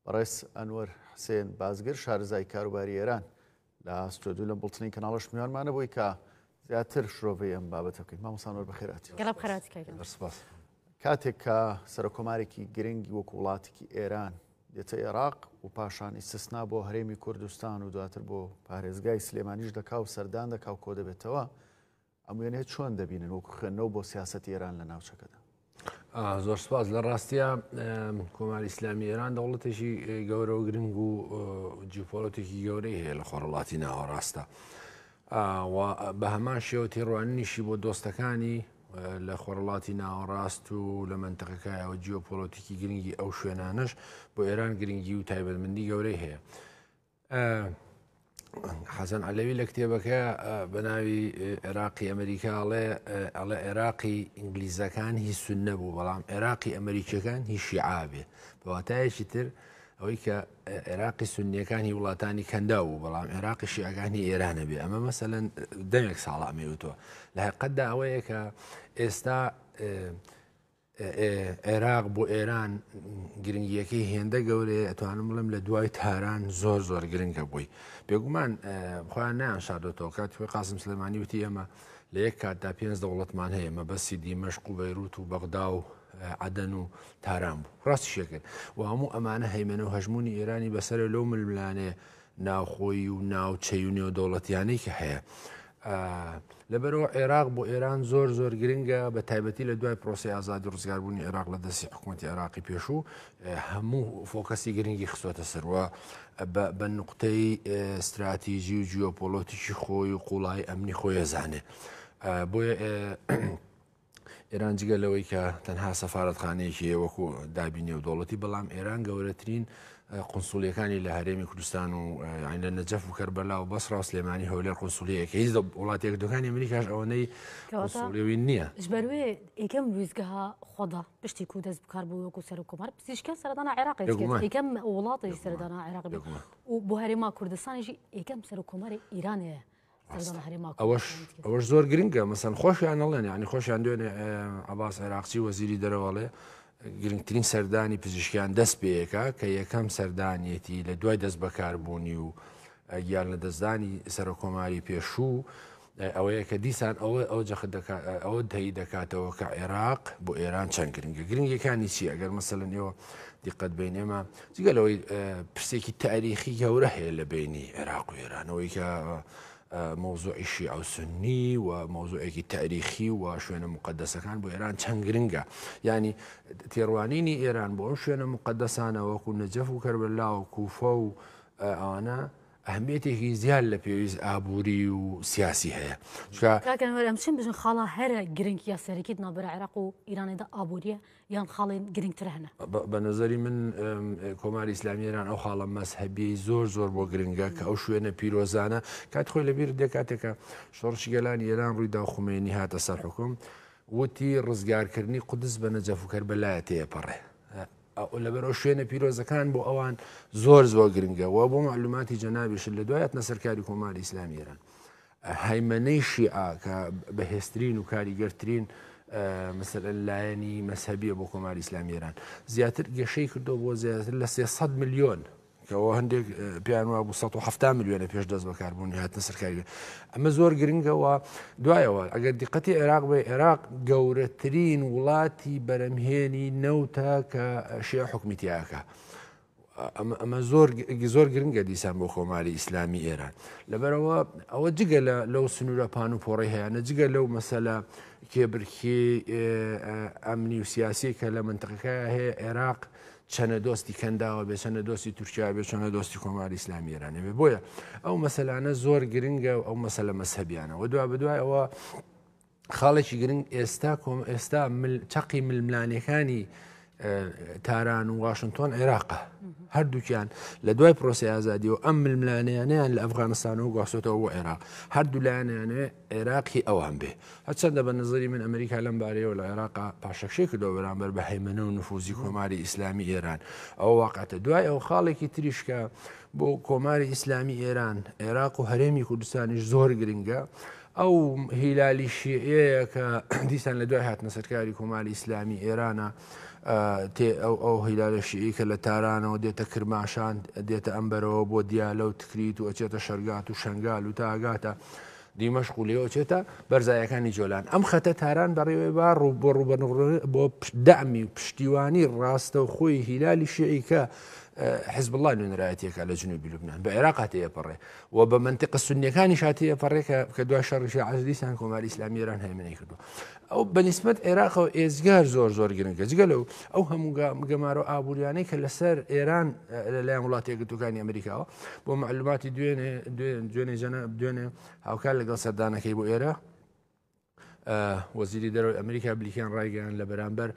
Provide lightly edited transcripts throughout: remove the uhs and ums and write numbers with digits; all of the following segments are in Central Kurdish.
بەڕێز ئەنوەر حسێن بازگر شارەزای کاروباری ئێران لە ستۆدیو لەم بوڵتنی کەناڵەش میوانمانە بۆی کە زیاتر شرۆڤەی ئەم بابەتە بکەین. مامۆستا ئەنوەر بەخێرهاتی. گەڵا بخێرهاتی کاک ئەنوەر. سپاس. کاتێک کە سەرۆککۆمارێکی گرنگی وەکو وڵاتێکی ئێران دێتە ئێراق و پاشان ئیستسنا بۆ هەرێمی کوردستان و دواتر بۆ پارێزگای سلێمانیش دەکا و سەردان دەکا و کۆدەبێتەوە، ئەم وێنەیە چۆن دەبینن وەکو خوێندنەوە بۆ سیاسەتی ئێران لە ناوچەکەدا؟ زۆر سپاس. لە ڕاستیە کۆماری ئیسلامی ئێران دەوڵەتێکی گەورە و گرنگ و جیوپۆلۆتێکی گەورەی هەیە لە خۆڕڵاتی ناوەڕاستە بە هەمان شێوە تێڕوانینیشی بۆ دۆستەکانی لە خۆڕڵاتی ناوەڕاست و لە منتەقەکایەوە جیۆپۆلۆتیکی گرنگی ئەو شوێنانەش بۆ ئێران گرنگی و تایبەتمەندی گەورەی هەیە. حەسەن عەلەوی لە کتێبەکە بە ناوی عێراقی ئەمریکا ئەڵێ ئەڵێ عێراقی ئینگلیزەکان هی سوننە بوو بەڵام عێراقی ئەمریکیەکان هی شیعە بێ بە واتایەکی تر ئەوەی کە عێراقی سونیەکان هی وڵاتانی کەندا بوو بەڵام عێراقی شیعەکان هی ئێرانە بێ ئەمە مەسەلەن دەمێک ساڵە ئەمەی وتووە لە حقیقەتدا ئەوەیە کە ئێستا عێراق بۆ ئێران گرنگیەکەی هێندە گەورەیە ئەتوانم بڵێم لە دوای تاران زۆر زۆر گرنگە بووی بێگومان خۆیان نایان شاردۆتەوە کاتی خۆی قاسم سلێمانی وتی ئێمە لە یەک کاتدا پێنج دەوڵەتمان هەیە مەبەستی دیمەشق و بەیروت و بەغدا و عەدەن و تاران بوو ڕاستیشێ کرد و هەموو ئەمانە هەیمەنە و هەژمونی ئێرانی بەسەر لەو ململانێ ناوخۆیی و ناوچەی و نێودەوڵەتیانەی کە هەیە. لەبەرئەوە عێراق بۆ ئێران زۆر زۆر گرنگە بە تایبەتی لە دوای پرۆسی ئازادی ڕزگاربوونی عێراق لە دەستی حکوومەتتی عێراقی پێشوو هەموو فۆکەسی گرنگی خستۆتە سەروە بە نقطەی استراتیژی و جیۆپۆلۆتیکی خۆی و قوڵایی ئەمنی خۆی زانێ بۆیە ئێران جگە لەوەی کە تەنها سەفارەتخانەیەکی هەیە وەکو دابی نێودەوڵەتی، بەڵام ئێران گەورەترین قونسوڵیەکانی لە هەرێمی کوردستان و یانی لە نەجەف و کەربەلا و بەسرا و سلێمانی هەولێر قونسوڵیەکە هیچ وڵاتێک دوکانی ئەمریکاش ئەوەنەی قونسوڵیەوی نییە. ژبەروێ یەکەم ویستگەها خۆدا پشتی کو دەست بکار بوو وەکو سەرۆک کۆمار پزیشکیان سەردانا عێراقی کرد یەکەم وڵاتێک سەردانا عێراق بوو و بۆ هەرێما کوردستانیش یەکەم سەرۆک کۆماری ئیرانەیە. ئەوەش ئەوەش زۆر گرنگە مەسەن خۆشیان ئەڵێن یعنی خۆشیان دوێنێ عباس عێراقچی وەزیری دەرەوەڵێ گرنگترین سەردانی پزیشکیان دەست پێەکە کە یەکەم سەردانیەتی لە دوای دەست بەکاربوونی و گیان لە دەستدانی سەرۆکۆماری پێشوو ئەوەیە کە دیسان ئەوە ئەو جەخت دەکات ئەوە دەی دەکاتەوە کە عێراق بۆ ئێران چەند گرنگە گرنگەکانی چی ئەگەر مەسەلەن ئێوە دیقەت بین ئێمە جگە لەوەی پرسێکی تاریخی گەورە هەیە لە بینی عێراق و ئێرانەوەی کە مەوزوعی شیعە و سنی و مەوزوعێکی تاریخی و شوێنە مقدسەکان بۆ ئێران چەند گرنگە ینی تێڕوانینی ئێران بۆ ئەو شوێنە مقدسانە وەکو نەجەف و کەربەلا و کوفە و ئەوانە ئەهمیەتێکی زیاد لە پێویست ئابووری و سیاسی هەیە. چونکە کاک ئەنوەر ئەم چیم بژن خاڵا هەرە گرنگ یا سەرەکیت ناوبەرە عێراق و ئیرانێدا ئابووریە یان خاڵێن گرنگتر هەنە؟ بە نەزەری من کۆماری ئیسلامی ئێران ئەو خاڵە مەزهەبیەی زۆر زۆر بۆ گرنگە کە ئەو شوێنە پیرۆزانە کات خۆی لەبیر دێ کاتێکە شۆڕشی گەلانی ئێران ڕوویدا و خومەینی هاتە سەر حوکم وتی ڕزگارکردنی قودس بە نەجەف و کەربەلایە تێپەڕێ لەبەر ئەو شوێنە پیرۆزەکان بۆ ئەوان زۆر زۆر گرنگە و بۆ معلوماتی جەنابیشت لە دوای هاتنە سەرکاری کۆماری ئیسلامی ئێران هەیمەنەی شیعە کە بەهێزترین و کاریگەرترین مەسەلەن لایەنی مەسهەبیە بۆ کۆماری ئیسلامی ئێران زیاتر گەشەی کردو بۆ زیاتر لە 300 میلیۆن کەەوە هەندێک پێیان وابوو 170 میلیۆنە پێش دەست بەکاربوونی هاتنە سەرکاری ئەمە زۆر گرنگەوە دوایەوە ئەگەر دیقەتی عێراق بێ عێراق گەورەترین وڵاتی بەرەمهێنی نەوتە کە شیعە حکومی تیاکە ئەمە زۆر زۆر گرنگە دیسان بۆ کۆماری ئیسلامی ئێران لەبەرەوە ئەوە جگە لە لەو سنوورە پان و پۆڕی هەیەە جگە لەو مەسەلە کێبرکی ئەمنی و سیاسی کە لە منتەقەکە هەیە عێراق چەنە دۆستی کەنداوە بێ چەنە دۆستی تورکیا بێ چۆنە دۆستی کۆماری ئیسلامی ئێرانێ بێ بۆیە ئەو مەسەلانە زۆر گرنگە و ئەو مەسەلە مەسەبیانە و دوا بەدوای ئەوە خاڵێکی گرنگ ئێستا کۆم ئێستا چەقی ململانەکانی تاران و واشنگتۆن عێراقە هەردووکیان لە دوای پرۆسی ئازادی و ئەم ململانیانیان لە ئەفغانستانەوە گواستۆتەوە بۆ عێراق هەردوو لایەنیانێ عێراقی ئەوان بێ هەرچەندە بە نظری من ئەمریکا لەم بارەیەوە لە عێراقا پاشەکشەی کردەوە بەرامبەر بە هەیمەنە و نفوزی کۆماری ئیسلامی ئێران ئەوە واقعەتە دوای ئەو خاڵێکی تریش کە بۆ کۆماری ئیسلامی ئێران عێراق و هەرێمی کوردستانیش زۆر گرنگە ئەو هیلالی شیعەیە کە دیسان لە دوای هاتنە سەرکاری کۆماری ئیسلامی ئێرانە. تێ ئەو ئەو هیلالە شیعی کە لە تارانەوە دێتە کرماشان دێتە ئەمبەرەوە بۆ دیالە و تکریت و ئەچێتە شەرگات و شنگال و تاگاتە دیمەشق و لێوە چێتە بەرزایەکانی جۆلان ئەم خەتە تاران بەڕێوەی با ڕوو بۆ ڕووبەر بۆ دەعمی و پشتیوانی ڕاستەوخۆی هیلالی شیعی کە حزب الله نوێنەرایەتیەکە لە جنوبی لوبناان بە عێراق تێپەڕێ و بە منتیقە سنیەکانی شاتێپەڕێ کە دوای شەڕی شیعە دیسان کۆماری ئیسلامی ئێران هەیمنەی کردو ئەو بەنیسبەت عێراقەوە ئێجگار زۆر زۆر گرنگە جگە لەو ئەو هەموو گەمارۆ ئابووریانەی کە لەسەر ئێران لەلایەن وڵاتی یەکگرتووەکانی ئەمریکاوە بۆ معلوماتی دوێنێ دوێنێ جەنە دوێنێ هاوکار لەگەڵ سەردانەکەی بۆ ئێرە وەزیری دەرەوەی ئەمریکا بلیکیان ڕایگەیان لە بەرامبەر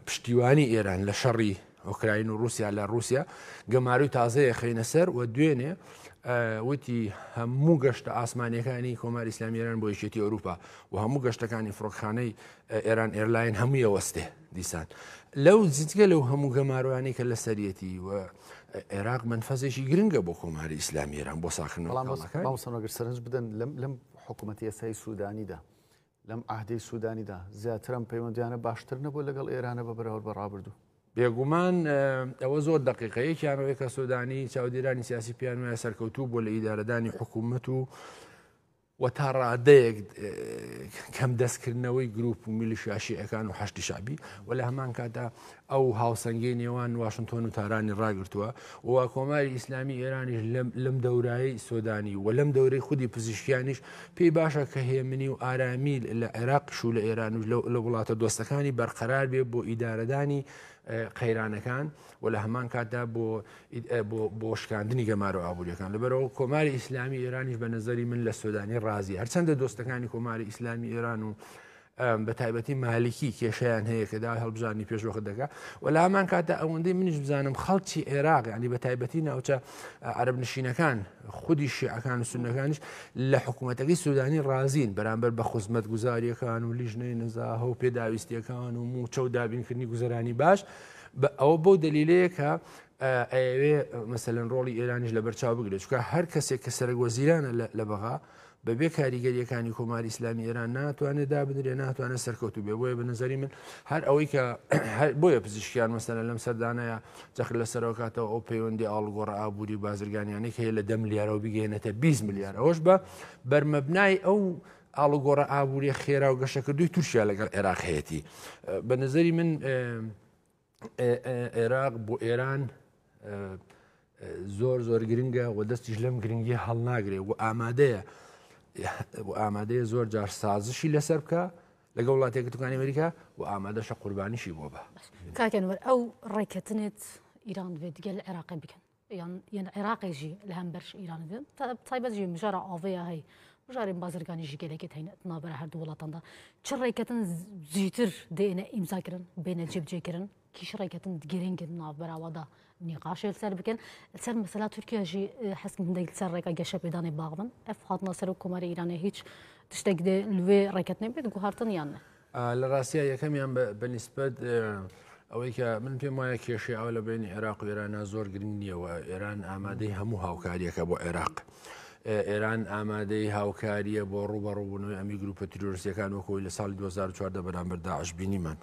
پشتیوانی ئێران لە شەڕی ئۆکراین و رووسیا لە رووسیا گەمارۆی تازەیە خەینە سەر و دوێنێ وتی هەموو گەشتە ئاسمانیەکانی کۆماری ئیسلامی ئێران بۆ یەکێتی ئەوروپا و هەموو گەشتەکانی فڕۆکخانەی ئێران ئێرلاین هەموویە وەستێ دیسان لەو جگە لەو هەموو گەمارۆیانی کە لەسەریەتی و عێراق منفەزێکی گرنگە بۆ کۆماری ئیسلامی ئێران بۆ ساخنەوە مامۆستا سەرنج بدەن لەم حکوومەتی ئێستای سوودانیدا لەم عەهدەی سوودانیدا زیاتر ئەم پەیوەندیانە باشتر نەبووە لەگەڵ ئێرانە بە بەراورد بە ڕابردوو؟ بێگومان ئەوە زۆر دەقیقە یەکیان ئەوەیە کە سۆدانی چاودێرانی سیاسی پێیان وایە سەرکەوتوو بووە لە ئیدارەدانی حکوومەت و و تا ڕادەیەک کەم دەستکردنەوەی گروپ و میلیشیا شیعەکان و حەشدی شەعبی و لە هەمان کاتدا ئەو هاوسەنگی نێوان واشنتۆن و تارانی ڕاگرتووە و کۆماری ئیسلامی ئێرانیش لەم دەورایی سۆدانی و لەم دەورەی خودی پزیشکیانیش پێی باشە کە هێمنی و ئارامی لە عێراقش و لە ئێران و لە وڵاتە دۆستەکانی بەرقەرار بێ بۆ ئیدارەدانی قەیرانەکان و لە هەمان کاتدا بۆ بۆ شکاندنی گەمارۆ ئابووریەکان لەبەرەوە کۆماری ئیسلامی ئێرانیش بە نظری من لە سۆدانی ڕازی هەرچەندە دۆستەکانی کۆماری ئیسلامی ئێران و بە تایبەتی مالیکی کێشیان هەیە کە داوای هەڵبژاردنی پێشوەخت دەکا و لە هەمان کاتدا ئەوەندەی منیش بزانم خەڵکی عێراق ینی بە تایبەتی ناوچە عەرەب نشینەکان خودی شیعەکان و سونەکانیش لە حکوومەتەکەی سوودانی ڕازین بەرامبەر بە خزمەت گوزاریەکان و لیژنەی نەزاهە و پێداویستیەکان و موچە و دابینکردنی گوزەرانی باش ئەوە بەو دەلیلەیە کە ئەیەوێ مەسەلەن ڕۆڵی ئێرانیش لەبەر چاو بگرێت چونکە هەر کەسێک کە سەرەک وەزیرانە لە بەغا بەبێ کاریگەریەکانی کۆماری ئیسلامی ئێران ناتوانێت دابنرێ ناتوانێت سەرکەوتو بێ بۆیە بە نظری من هەر ئەوەی کە بۆیە پزیشکیان مەسەلەن لەم سەردانەیە جەخت لەسەرەوە کاتەوە ئەو پەیوەندی ئاڵوگۆڕ ئابووری و بازرگانیانەی کە هەیە لە 10 ملیارەوە بگەێنێتە 20 ملیار ئەوەش بە بەرمەبنای ئەو ئاڵوگۆڕە ئابووریە خێرا و گەشەکردووی تورکیا لەگەڵ عێراق هەیەتی بە نظری من عێراق بۆ ئێران زۆر زۆر گرنگە و دەستیش لەم گرنگی هەڵناگرێ و ئامادەیە و ئامادەیە زۆر جار سازشی لەسەر بکە لەگەڵ وڵاتە یەکگرتووەکانی ئەمریکا و ئامادەشە قوربانیشی بۆ بە. کاک ئەنوەر ئەو ڕێککەتنێت ئیران دەبێت گەل عێراقی بکەن یان یان عێراقی ژی لە هەمبەرش ئیران دێن تایبەت ژی مژارە ئاڤەیە هەی مژارێن بازرگانی ژی گەلێکت هەین نابەرە هەردوو وڵاتاندا چ ڕێککەتن زیتر دێنە ئیمزاکردن بێنە جێبجێکردن کیش ڕێککەتن گرنگن ناوبەراوەدا نیقاشێ لەسەر بکەن لەسەر مەسەلا تورکیا ژی حەزکم هەندێک لەسەر ڕێگا گەشە پێدانی باغ بن ئەف هاتنە سەر و کۆماری ئیرانێ هیچ تشتێک دێ لوێ ڕێککەتنێ بێت گوهارتن یان نە؟ لە ڕاستیا یەکەمیان بە نیسبەت ئەوەی کە من پێم وایە کێشەی ئەوە لە بینی عێراق و ئێرانە زۆر گرنگ نییە و ئێران ئامادەی هەموو هاوکاریەکە بۆ عێراق. ئێران ئامادەی هاوکاریە بۆ ڕوبەڕوبوونەوەی ئەمی گروپە تیرۆریستیەکان وەکەوەی لە ساڵی 2014 بەرامبەر داعش بینیمان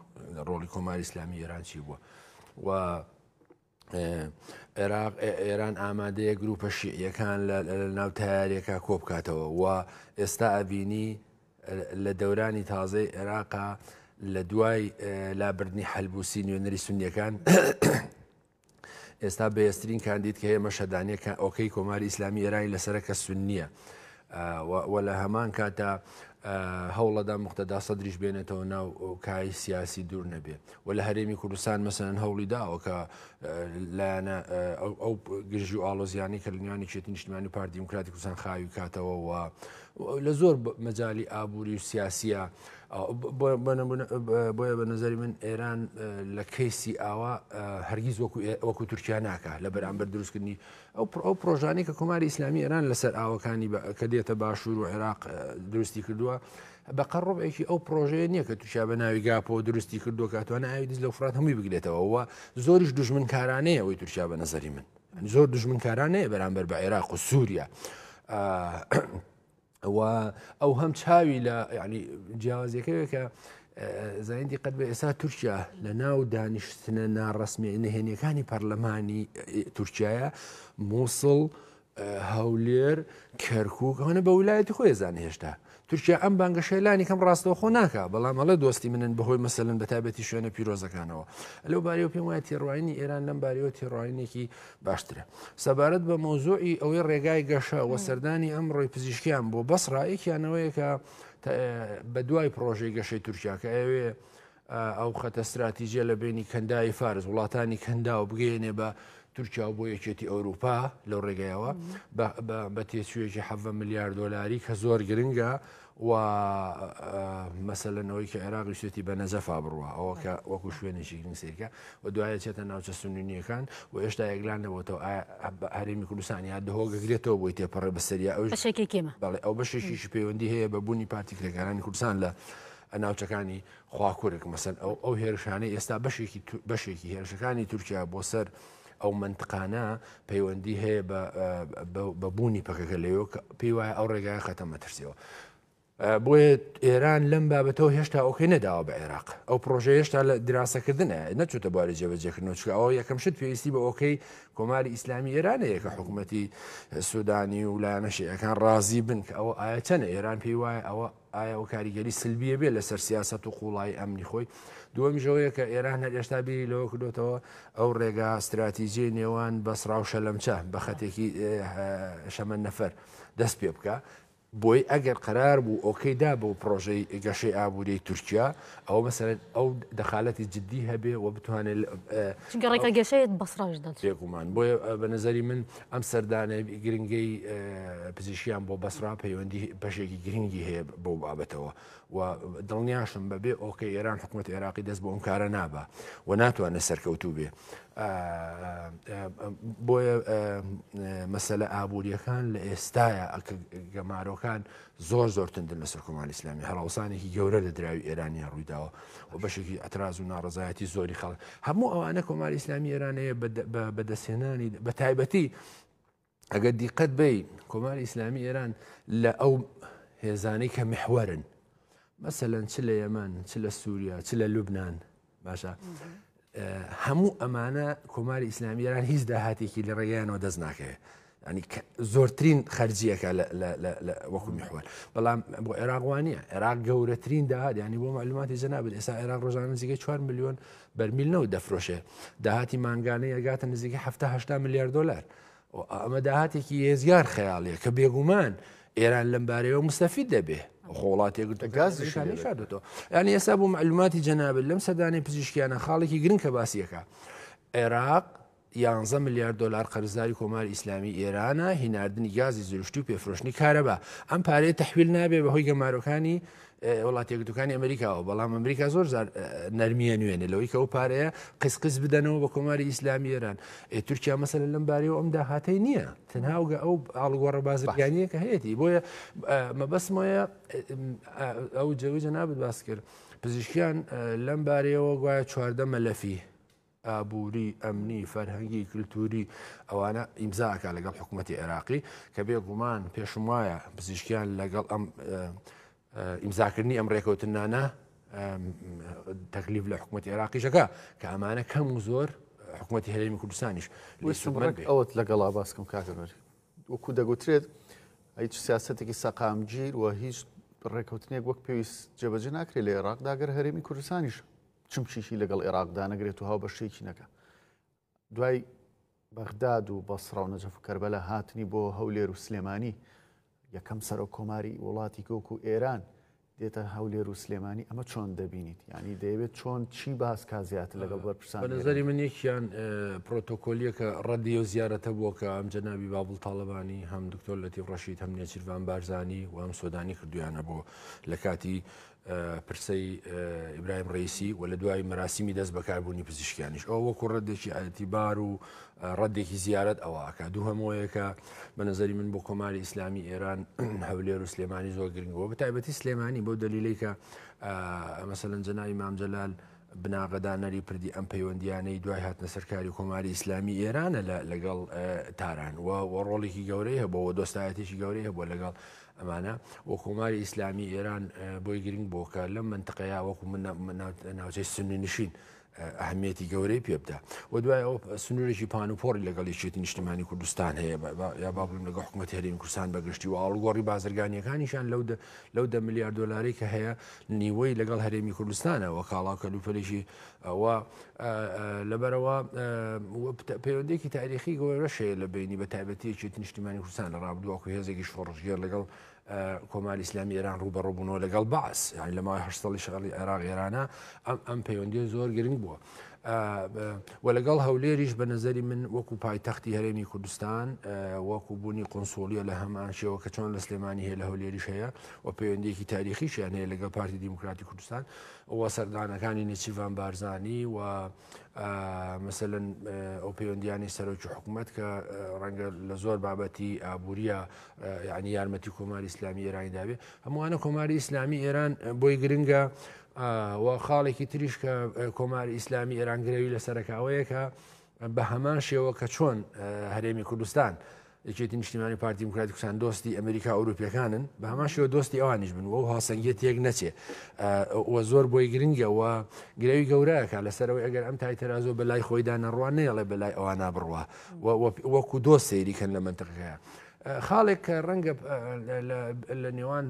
ڕۆڵی کۆماری ئیسلامی ئێران چی بووە و عێراق ئێران ئامادەیە گروپە شیعیەکان لە ناو تیارێکا کۆبکاتەوە و ئێستا ئەبینی لە دەورانی تازەی عێراقا لە دوای لابردنی حەلبوسی نوێنەری سونیەکان ئێستا بەهێزترین کاندید کە هەیە مەشهەدانیە کە ئۆکەی کۆماری ئیسلامی ئێرانی لەسەرە کە سونیە و لە هەمان کاتا هەوڵەدا مختدا سەدریش بێنێتەوە ناو کای سیاسی دوور نەبێ و لە هەرێمی کوردستان مەسەن هەوڵی داوە کە لایەنە ئەو گرژی و ئاڵۆزیانی کە لە نێوانی یەکێتی نیشتمانی و پارتی دیموکراتی کوردستان خاوی کاتەوە و لە زۆر مەجای ئابووری و سیاسیە بۆیە بە نظری من ئێران لە کەیسی ئاوا هەرگیز وەکو تورکیا ناکە لە بەرامبەر دروستکردنی ئەو ئەو پرۆژانی کە کۆماری ئیسلامی ئێران لەسەر ئاوەکانی کە دێتە باشوور و عێراق دروستی کردووە بە قەڕبێکی ئەو پرۆژەیە نییە کە تورکیا بە ناوی گاپەوە دروستی کردووە کاتوانە ئاوی دز لە فرات هەمووی بگرێتەوە و زۆریش دژمنکارانەیە ئەوەی تورکیا بە نظری من زۆر دژمنکارانەیە بەرامبەر بە عێراق و سووریا. و ئەو هەم چاوی لە ینی جیاوازیەکەوێ کە زانین دیقەت بە ئێستا تورکیا لە ناو دانیشتنە ناڕسمی نهێنیەکانی پەرلەمانی تورکایە مووسڵ هەولێر کەرکک ئەوانە بە ولایەتی خۆی زانێ هێشتا تورکیا ئەم بانگەشەیە لانی کەم ڕاستەوخۆ ناکا بەڵام ئەڵێ دۆستی منن بەهۆی مەسەلەن بە تایبەتی شوێنە پیرۆزەکانەوە لەو بارەیەوە پێم وایە تێڕوانینی ئێران لەم بارەیەوە تێڕوانینێکی باشترە سەبارەت بە مەوزوعی ئەوەی ڕێگای گەشە و سەردانی ئەمڕۆی پزیشکیان بۆ بەسڕا یەکیانەوەیە کە بە دوای پرۆژەی گەشەی تورکیا کە ئەوێ ئەو خەتە ستراتیژیە لە بینی کەنداوی فارس وڵاتانی کەنداو بگەیەنێ بە تورکیا و بۆ یەکێتی ئەوروپا لەو ڕێگەیەوە بە تێچوویەکی 7 ملیار دۆلاری کە زۆر گرنگە و مەسەلەن ئەوەی کە عێراق ویستێتی بە نەجەفا بڕوا ئەوە کە وەکو شوێنێکی گرنگ سیرکە و دوایە چێتە ناوچە سنونیەکان و هێشتا یەکلان نەبێتەوە هەرێمی کوردستان یا دهۆک گرێتەوە بۆی تێپەڕێ بەسەریا ئەو بەشێکی کێمە بەڵێ ئەو بەشێکیش پەیوەندی هەیە بە بوونی پارتی کرێکارانی کوردستان لە ناوچەکانی خواکورک مەسەن ئەو ئەو هێرشانەی ئێستا بەشێکی بەشێکی هێرشەکانی تورکیا بۆ سەر ئەو منتقانە پەیوەندی هەیە بە بوونی پەکەکە لەوێ پێی وایە ئەو ڕێگای خەتە مەترسیەوە بۆیە ئێران لەم بابەتەوە هێشتا ئۆکەی نەداوە بە عێراق ئەو پرۆژە هێشتا لە دراسەکردنە نەچوتە بواری جێبەجێکردنەوە چکە ئەوە یەکەم شت پێویستی بە ئۆکەی کۆماری ئیسلامی ئێرانەیە کە حکوومەتی سوودانی و لایەنە شیعەکان ڕازی بن کە ئەوە ئایا چەنە ئێران پێی وایە ئەوە ئایا ئەو کاریگەری سلبیە بێ لەسەر سیاسەت و قوڵایی ئەمنی خۆی؟ دووەمیش ئەوەیە کە ئێران هەر ئێشتا بیری لەوە کردۆتەوە ئەو ڕێگا ستراتیجیەی نێوان بەسڕا و شەلەمچە بە خەتێکی شەمەندەفەر دەست پێ بکا بۆی ئەگەر قەرار بوو ئۆکەی دا بۆ پرۆژەی گەشەی ئابووری تورکیا ئەوە مەسەلەن ئەو دەخالەتی جدی هەبێ و بتوانێت چونکە ڕێگا گەشەیەت بەسڕاش دەچێت. بێگومان بۆیە بە نەزەری من ئەم سەردانە گرنگەی پزیشکیان بۆ بەسرا پەیوەندی بەشێکی گرنگی هەیە بەو بابەتەوە و دڵنیاشم بەبێ ئۆکەی ئێران حکوومەت عێراقی دەست بۆ ئەم کارە نابا و ناتوانێت سەرکەوتوو بێ بۆیە مەسەلە ئابووریەکان لە ئێستاە گەمارۆکان زۆر زۆر تندن لەسەر کۆماری ئیسلامی هەڵاوسانێکی گەورە لە دراوی ئێرانیان ڕوویداوە و بەشێکی ئەتراز و ناڕزایەتی زۆری خەڵک هەموو ئەوانە کۆماری ئیسلامی ئێرانەیە بەدەستهێنانی بە تایبەتی ئەگەر دیقەت بی کۆماری ئیسلامی ئێران لە ئەو هێزانەی کە محوەرن مەسەلەن چ لە یەمەن چ لە سووریا چ لە لوبناان باشە هەموو ئەمانە کۆماری ئیسلامی ئێران هیچ داهاتێکی لە ڕێگەیانەوە دەست ناکەوێت ینی زۆرترین خەرجیەکە وەکو میحوەر بەڵام بۆ عێراق وانە عێراق گەورەترین داهات ینی بۆ معلوماتی جەنابێت ئێستا عێراق ڕۆژانە نزیکەی 4 میلیۆن بەرمیل نەوت دەفرۆشێ داهاتی مانگانەی ئەگاتە نزیکەی 70 میلیارد دلار ئەمە داهاتێکی هێزگار خەیاڵیە کە بێگومان ئێران لەم بارەیەوە مستەفید دەبێ خۆ وڵاتی یەکگرتووەکانی شاردۆتەوە یعنی ئێستا بۆ معلوماتی جەنابت لەم سەردانی پزیشکیانە خاڵێکی گرنگ کە باسیەکە عێراق 11 ملیار دلار قەرزاری کۆماری ئیسلامی ئێرانە هیناردنی گازی زروشتی و پێفرۆشتنی کارەبا ئەم پارەیە تەحویل نابێ بەهۆی گەمارۆکانی وڵاتە یەکگرتووەکانی ئەمریکاوە، بەڵام ئەمریکا زۆر جار نەرمیە نوێنێ لەوەی کە ئەو پارەیە قیس قیس بدەنەوە بە کۆماری ئیسلامی ئێران. ئێ تورکیا مەسەلەن لەم بارەیەوە ئەم داهاتەی نییە، تەنها ئەو ئەو ئاڵوگۆڕە بازرگانییە کە هەیەتی. بۆیە مەبەستم ئەوەیە ئەو جەوی جەنابت باس کرد پزیشکیان لەم بارەیەوە گوایە 14 مەلەفی ئابووری، ئەمنی، فەرهەنگی، کلتووری ئەوانە ئیمزا ئەکا لەگەڵ حکوومەتی عێراقی کە بێ گومان پێشم وایە پزیشکیان لەگەڵ ئەم ئیمزاکردنی ئەم ڕێکەوتنانە تەکلیف لە حکوومەتی عێراقیشەکە کە ئەمانە کەم و زۆر حکوومەتی هەرێمی کوردستانیش ئەوت لەگەڵا باسکم کاکەنەر وەکو دەگوترێت هیچ سیاستێکی سەقامگیر و هیچ ڕێکەوتنێک وەک پێویست جێبەجێ ناکرێت لە عێراقدا گەر هەرێمی کوردستانیش چمکیشی لەگەڵ ئێراق دانەگرێت و هاوبەشیی نەکا. دوای بەغداد و بەسڕە و نەجەف و کەربەلا هاتنی بۆ هەولێر و سلێمانی، یەکەم سەرۆک کۆماری وڵاتێکی وەکو ئێران دێتە هەولێر و سلێمانی، ئەمە چۆن دەبینیت؟ یانی دەیەوێت چۆن چی باس کا زیاتر لەگەڵ بەرپرسانی بە نەزەری من یەکیان پرۆتۆکۆلیەکە ڕەدی ئەو زیارەتە بووە کە ئەم جەنابی بابڵ تاڵەبانی هەم دکتۆر لەتیف ڕەشید هەم نێچیرڤان بارزانی و هەم سۆدانی کردویانە بۆ لە کاتی پرسەی ئیبراهیم ڕەئیسی و لە دوای مەراسیمی دەست بەکاربوونی پزیشکیانیش ئەوە وەکو ڕەدێکی ئەتیبار و ڕەدێکی زیارەت ئەوە ئەکا دووهەمەوەیە کە بە نظری من بۆ کۆماری ئیسلامی ئێران هەولێر و سلێمانی زۆر گرنگەوە بە تایبەتی سلێمانی بۆ دەلیلەی کە مەسەلەن جەنابی مام جەلال. بناغەدانەری پردی ئەم پەیوەندیانەی دوای هاتنە سەرکاری کۆماری ئیسلامی ئێرانە لەگەڵ تاران و ڕۆڵێکی گەورەی هەبوو و دۆستایەتێکی گەورەی هەبوو لەگەڵ ئەمانە و کۆماری ئیسلامی ئێران بۆی گرنگ بۆ کە لەم منتقەیە وەکو من ناوچەی سنی نشین ئەهمیەتی گەورەی پێ بدا و دوای ئەو سنوورێکی پان و پۆڕی لەگەڵ یەکێتی نیشتیمانی کوردستان هەیە یا با بڵێم لەگەڵ حکوومەتی هەرێمی کوردستان بەگشتی و ئاڵوگۆڕی بازرگانیەکانیشان لەو لەو دە ملیار دۆلاری کە هەیە نیوەی لەگەڵ هەرێمی کوردستانە و کاڵا و کەلوپەلێکی ئەوە لەبەرەوە پەیوەندێکی تاریخی گەورەش هەیە لە بینی بە تایبەتی یەکێتی نیشتیمانی کوردستان لە ڕابردوو وەکو هێزێکی شۆڕشگێڕ لەگەڵ کۆماری ئیسلامی ئێران ڕووبەڕوو بوونەوە لەگەڵ بەعس یانی لە ماوەی هەشت ساڵی شەڕی عێراق ئێرانە ئەم ئەم پەیوەندیە زۆر گرنگ بووە و لەگەڵ هەولێریش بە نظری من وەکو پایتەختی هەرێمی کوردستان وەکو بوونی قنسوڵیە لە هەمان شێوە کە چۆن لە سلێمانی هەیە لە هەولێریش هەیە و پەیوەندیەکی تاریخیشیان هەیە لەگەڵ پارتی دیموکراتی کوردستان و سەردانەکانی نێچیرڤان بارزانی و مەسەلەن ئەو پەیوەندیانی سەرۆکی حکوومەت کە ڕەنگە لە زۆر بابەتی ئابووریە یعنی یارمەتی کۆماری ئیسلامی ئێرانی دابێ هەمووانە کۆماری ئیسلامی ئێران بۆی گرنگە و خاڵێکی تریش کە کۆماری ئیسلامی ئێران گرەوی لەسەرەکە ئەوەیە کە بە هەمان شێوە کە چۆن هەرێمی کوردستان یەکێتی نیشتیمانی پارتی دیموکراتی کوردستان دۆستی ئەمریکا ئەوروپیەکانن بە هەمان شێوە دۆستی ئەوانیش بن و هاوسەنگیە تێک نەچێ و زۆر بۆی گرنگە و گرەوی گەورەکە لەسەرەوەی ئەگەر ئەم تای تەرازۆ بە لای خۆیدا نەڕوا نەیەڵێ بە لای ئەوانە بڕوا وەکو دۆست سەیریکەن لە منتقەکەیە. خاڵێک کە ڕەنگە لە نێوان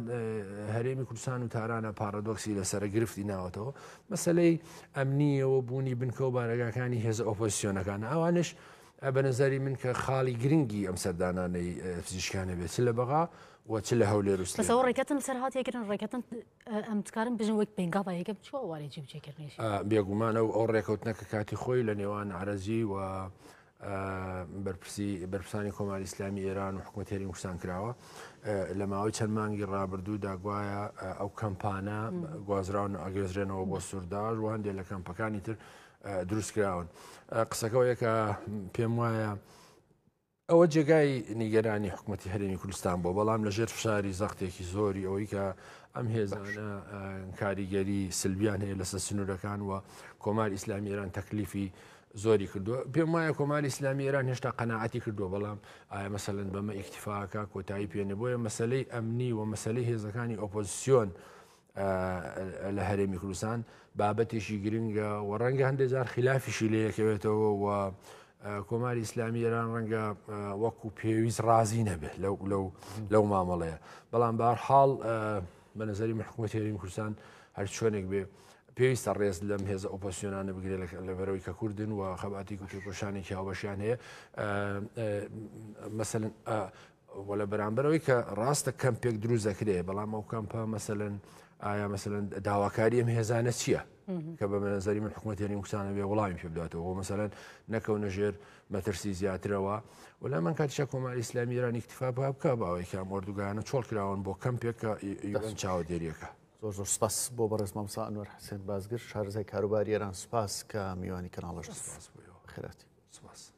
هەرێمی کوردستان و تارانە پاڕادۆکسی لەسرە گرفتی ناوەتەوە مەسلەی ئەمنیەوە بوونی بنکە و بارەگاکانی هێزە ئۆپۆزیسیۆنەکان ئەوانش بە نەزەری من کە خاڵی گرنگی ئەم سەردانانەی پزیشکیانە بێت چ لە بەغا و چ لە هەولێر و سلێمانی. بەس ئەوە ڕێکەتن لەسەر هاتیە کردن ڕێکەتن ئەم دکارن بژن وەک پێنگاڤا یەکەم چوە وارێ جێبجێکردنیش. بێگومان ئەو ئەو ڕێکەوتنە کە کاتی خۆی لە نێوان عەرەزی و بەرپرسی بەرپرسانی کۆماری ئیسلامی ئێران و حکوومەتی هەرێمی کوردستان کراوە لە ماوەی چەند مانگی ڕابردوودا گوایە ئەو کەمپانە گوازراون و ئەگوێزرێنەوە بۆ سورداش و هەندێک لە کەمپەکانی تر دروستکراون قسەکەەوەیە کە پێم وایە ئەوە جێگای نیگەرانی حکوومەتتی هەرێمی کوردستان بۆ بەڵام لە ژێر فشاری زەختێکی زۆری ئەوەی کە ئەم هێزانە کاریگەری سلبیان هەیە لەسەر سنوورەکان و کۆمار ئیسلامی ئێران تەکلیفی زۆری کردووە پێم وایە کۆماری ئیسلامی ئێران هێشتا قەنەعەتی کردووە بەڵام ئایا مەسەلەن بەمە ئیکتفاکە کۆتایی پێێنێ بۆیە مەسلەی ئەمنی و مەسلەی هێزەکانی ئۆپۆزیسیۆن لە هەرێمی کوردستان بابەتێکی گرنگە و ڕەنگە هەندێک جار خلافیشی لێ یەکەوێتەوە و کۆماری ئیسلامی ئێران ڕەنگە وەکو پێویست ڕازی نەبێت لەو لەو لەو مامەڵەیە بەڵام بار حاڵ بە نظری من حکوومەتی هەرێمی کوردستان هەر چۆنێک بێ پێویستە ڕێز لەم هێزە ئۆپۆسیۆنانە بگرێت لەبەرەوەی کە کوردن و خەباتی و تێکۆشانێکی هاوبەشیان هەیە مەسەلەن وە لە بەرامبەرەوەی کە ڕاستە کەمپێک دروست دەکرێ بەڵام ئەو کەمپە مەسەلەن ئایا مەسەلەن داواکاری ئەم هێزانە چییە کە بە نظری من حکوومەت هەرێمی کوردستانە بێ وەڵامی پێ بداتەوە مەسەلەن نەکەونە ژێر مەترسی زیاترەوە و لە من کاتیشە کۆماری ئیسلامی ئێران ئیکتفا بکا باوەی کە ئەم ئۆردوگایانە چۆڵ کراون بۆ کەمپێک کە یوئێن چاودێریەکە. زۆر زۆر سپاس بۆ بەڕێز مامۆستا ئەنوەر حسێن بازگر شارەزای کاروباری ئێران سپاس کە میوانی کەناڵەش سپاس بۆ ئێوە. بەخێرهاتی. سپاس.